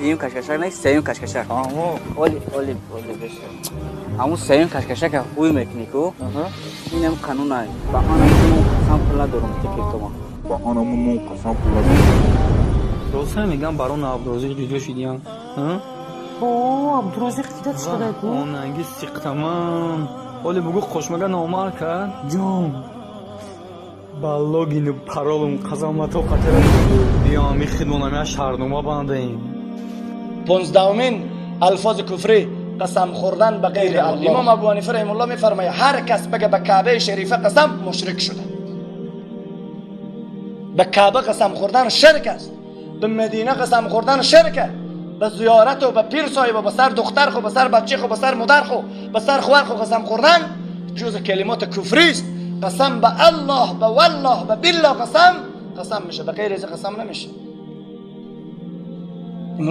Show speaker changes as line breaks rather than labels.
Дуюм кашкашак не, сеюм кашкашак.
Амо.
Оли, оли, оли беша. Ҳамун сеюм кашкашака ҳуй мекунӣ ку? Инам қанунай. Ба анамун қасам пул надорум тикиртома.
Ба анамун қасам пул надорум.
Роста мегам, барон Абдурозиқ ҷудо шидиян.
О, Абдурозиқ кидат шудай ку?
Онанги сиқтаман. Оли бугу қошмага номар кард. Ҷон. Ба логину паролум қасамато қатира. Биём хидмонам я шаҳрнома бандаем.
15مین الفاظ کفری، قسم خوردن به غیر الله. امام ابو حنیفه رحمه الله میفرماید هر کس بگه به کعبه شریفه قسم، مشرک شده. به کعبه قسم خوردن شرک است، به مدینه قسم خوردن شرک، به زیارت و به پیر صاحب و به سر دختر خو، به سر بچه خو، به سر مادر خو، به سر خوار خو قسم خوردن جز کلمات کفری است. قسم به الله، به والله، به بالله قسم، قسم میشه، به غیر از قسم نمیشه.